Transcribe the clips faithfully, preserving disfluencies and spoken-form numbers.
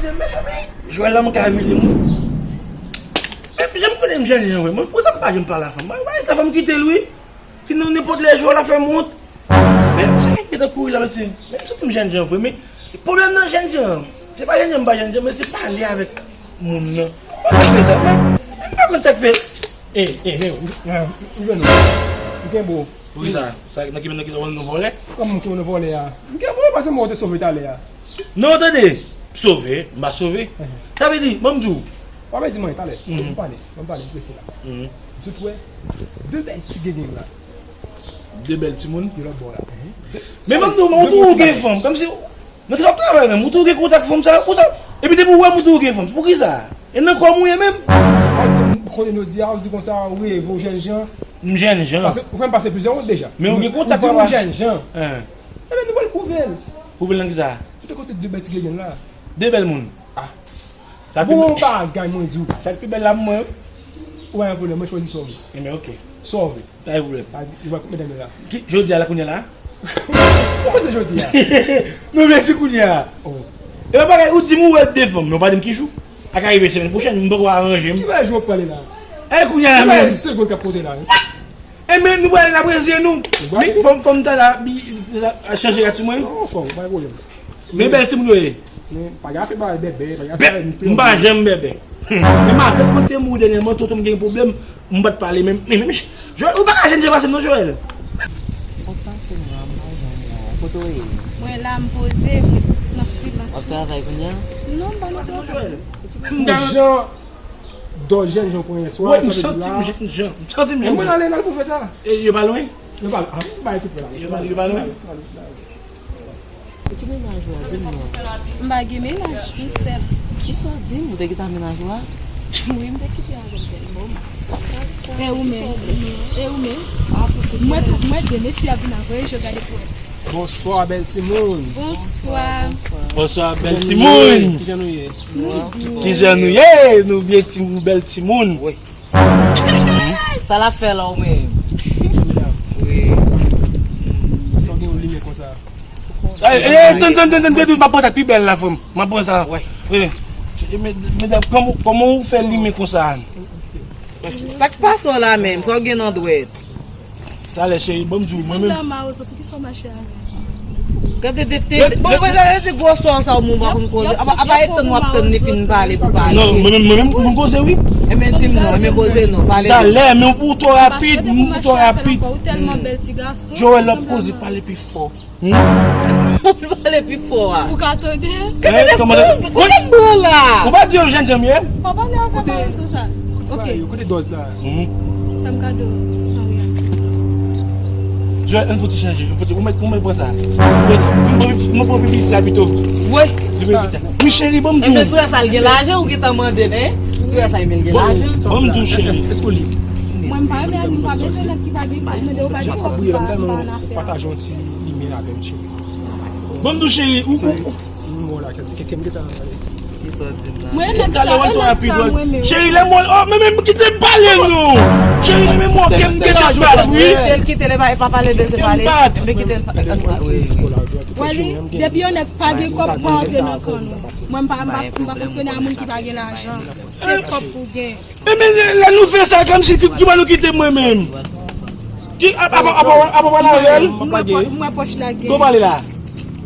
Mezanmi, Joel la, mwen ka vini moun. Men jan m konnen m jènjan vre, mwen, pou sa m pa janm pale a fanm. Mwen, mwen, sa fè m kite l, wi. Sinon, nenpòt lè, Joel la fè m wont. Men, sa ki gentan kouri la, mesye. Men, m santi m jènjan vre, men pwoblèm nan jènjan. Se pa jènjan, m pa jènjan, men se pale avèk moun nan. Mwen, mwen fè sa, men, men m pa konn sa k fè. E, e, men, m jwenn ou. M kenbe w. Poukisa? Sa, nan ki, nan ki, nan ki, nou vòlè? Kòman ki nou vòlè a? M kenbe w, paske mwen te sove talè a. Non, tande, sove, m pa sove. Sa vle di, ban m di w. W ap di mwen talè. Ban m pale, ban m pale, m prese la. M sot wè de bèl ti gengen la. De bèl timoun? De lòt bò la. Men ban m di w, men ou tou ou gen fanm, kòmsi, nan ki sa w ap travay menm? Ou tou ou gen kontak fanm sa yo? Pou sa? Epi depi ou wè m, ou tou ou gen fanm. Poukisa? E nan kò m ou ye menm? Konnen jodi a, ou di konsa, ou reve, ou jènjan. M jènjan. Paske ou fè m pase plizyè wont deja. Men ou gen kontak, papa. Ou di m jènjan. Enben, nou pral pwouve l. Pwouve l nan kisa? Sou de kote de bèl ti gengen la. De bèl moun. Ah. Bon bagay, mwen di w. Sa k pi bèl la pou mwen, wi. Ou pa gen pwoblèm, mwen chwazi sove. Enben, oke. Sove. Pa gen pwoblèm. Jodi a la, kounye a la? Kòman se jodi a? Nou vle di kounye a. E pa bagay, ou di m ou wè de fanm, men ou pa di m ki jou. A ka rive semèn pwochèn, m poko aranje m. Ki bagay jou w ap pale la? E kounye a la menm. Ki bagay segonn k ap konte la? Enben, nou pral n ap reziye nou. Fò m, fò m ta la, chanje rad sou mwen. Non, fò m, pa gen pwoblèm. Men bèl timoun yo ye. Men pa gen afè bay bèbè, pa gen afè bay. M pa janm bèbè. Men matant mwen te mouri dènyèman, toto m gen pwoblèm, m pa t pale menm. Men, men, men, Joel, ou pa ka jènjan pase m non, Joel. Sa k pase m la, m pa janm la. Kote w ye? Mwen la, m poze, m ret nan silans. W ap travay kounye a? Non, m pa nan travay. Jan dò jènjan pran yè swa, sa vle di la. M santi m jènjan, m santi m jènjan. Mwen ale, n al pou fè sa. E yo pa lwen? Yo pa, ah, bay tout la. Yo pa, yo pa lwen? Ti mennaj ou a, di m non. M pa gen mennaj, m sèl. Kisa w di m? Ou te kite mennaj ou a? Wi, m te kite avè l tèlman. E ou menm? E ou menm? Mwen tou, mwen de mesye ap vin avè yo, gade pou wè. Bonswa, bèl timoun. Bonswa. Bonswa, bèl timoun. Kijan nou ye? Nou byen. Kijan nou ye? Nou byen, timoun, bèl timoun. Wi. Sa l ap fè la ou menm? Wi. Sa w gen yon limyè konsa? Tann, tann, tann, tann, tann, m ap pran sa k pi bèl la, frè m. M ap pran sa. Wi. Medam, kòman, kòman ou fè limen konsa? Sa k pase w la menm? Sa w gen nan dwèt? Talè, cheri, ban m di w, mwen menm. Sanble a mawozo, poukisa w mache avè l? Gade de, de, de, bon, mwen sa di gwosè sa w moun pa konn koze. Apa, apa e tann w ap tann li fin pale pou pale. Non, mwen menm, mwen menm, mwen koze, wi. Enben, di m non, enben koze non, pale non. Talè, men ou twò rapid, ou twò rapid. Ou tèlman bèl, ti gason. Joel ap koze, pale pi fò. Hmm? Ou pale pi fò a. Ou ka tande? Gade de koze, kote m pran la? Ou pa di yo jènjan m ye? Pa pale avè m nan rezo sa. Ok. Kote dòz la? Fè m kado san reyaksyon. Joel, ann fouti chanje. Ann fouti, ou mèt, ou mèt pran sa. Mwen pran pi piti a pito. Wi. Wi, cheri, ban m di w. Enben, sou sa l gen lajan, ou gentan mande l, en? Sou sa l gen lajan. Ban m di w, cheri. Èske ou lib? Mwen, m pa renmen moun pa bezwen nèg ki pa gen kòb, mande ou pa gen kòb, m pa nan afè a. Pataje yon ti limyè avè m, cheri. Ban m di w, cheri, ou, ou, ou. Nimewo la, kèk, kèk, kèk, kèk, kèk. Ki sa w di m la? Mwen renmen sa, renmen sa, mwen renmen. Cheri, lè m wè, oh, men, men, kite m pale, non. Cheri, men, men, mwen, kè m gentan bat, wi. Kite l, kite l, e pa, e pa pale de, se pale. Kè m bat. Men kite l, pa, pa, wi. Wè li, depi yon nèg pa gen kòb, pa antre nan kan nou. Mwen, m pa, m pa, m pa fonksyone a moun ki pa gen lajan. Se kòb pou gen. Enben, lè nou fè sa, kòmsi ki, ki ba nou kite mwen menm. Ki, apa, apa, apa, apa pale avè l? Mwen pòch la gen. Bon, pale la.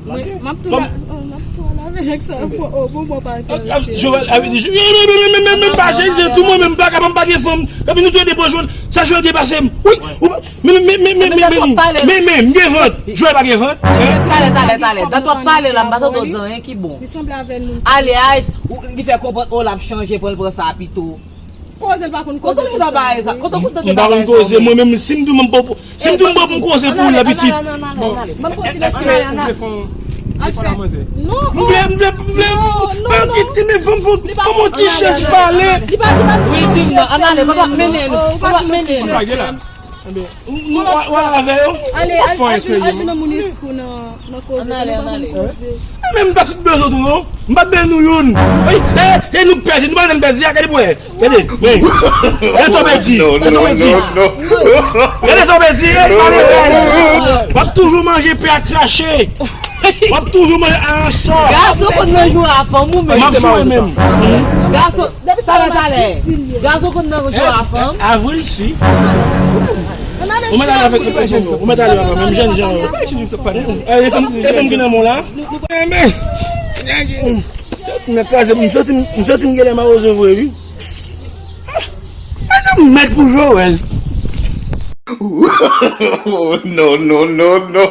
Mwen, m ap tou la, oh, m ap tou al avè nèg sa, oh, bon, mwen pa enterese. Joel, a, men, men, men, men, men, pa jènjan tou, mwen menm, m pa ka, m pa gen fanm. Epi nou tou de bon jwenn, sa Joel gen pase m. Wi, ou, men, men, men, m gen vant. Joel pa gen vant. Talè, talè, talè. Dan w ap pale la, m pa tande w di anyen ki bon. Li sanble avè moun. Ale, Ice, ou, li fè konprann, oh, l ap chanje, pran l pran sa pito. Koze l pa konn koze konsa. Kote w pa ale sa? Kote w konn tande bagay sa? M pa konn koze, mwen menm, si m di w m pa, si m di w m pa pou m koze pou ou la, pitit. Ban m kontinye. Al fè. Non. M vle, m vle, m vle. Non, non, non. Kite men fanm, fanm, kòman ti chèch pale. Li pa di sa. Wi, di m non. Ann ale, kote w ap mennen nou? Kote w ap mennen nou? Nou, nou, w a, w a avè yo? Ale, al, al jwenn, al jwenn nan moun espri w nan, nan koze, nou pa konn koze. E, men m pa fout bezwen tou, non. M pa bezwen nou youn. E, e, e nou k pèdi, nou pa janm pèdi a, gade pou wè. Gade, men. Gade sa w pèdi, gade sa w pèdi. Gade sa w pèdi, e, malerèz. W ap toujou manje pen ak krache. W ap toujou manje a yon sò. Gason konn nan jou a fanm ou M ap menm. Foure menm. Gason, depi talè talè. Gason konn nan jou a fanm. Avril si. Ou mèt ale avèk yon jèn. Ou mèt ale avèk yon jèn jan. E fèm ki nan mwen la. Mèt kraze m soti m soti m genlè mawozo vre wi. Mèt pou Joel. Oh, no, no, no, no.